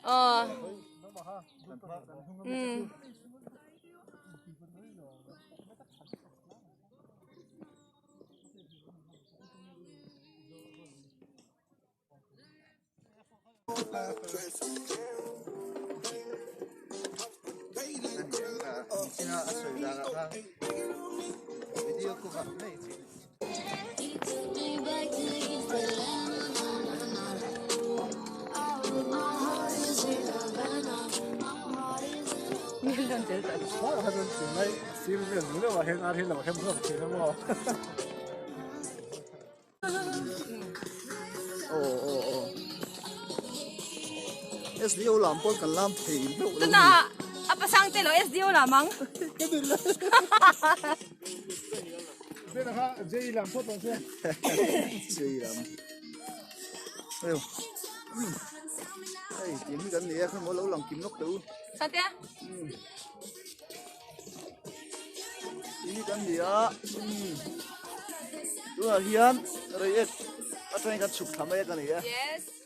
Aw. Um. SDO lam pawh kan lam thei meuh lo Tuna a pasang te lo SDO lam ang. Ka dil la. Zena kha JE lam phawt ang che. JE lam. Ayo. Hei, tiang hi kan nei a, khaw maw lo lang kim lawk teh u. Satia. Tiang hi kan ni a. Tunah hian Reiek atangin kan chhuk thla mek a ni e. Yes.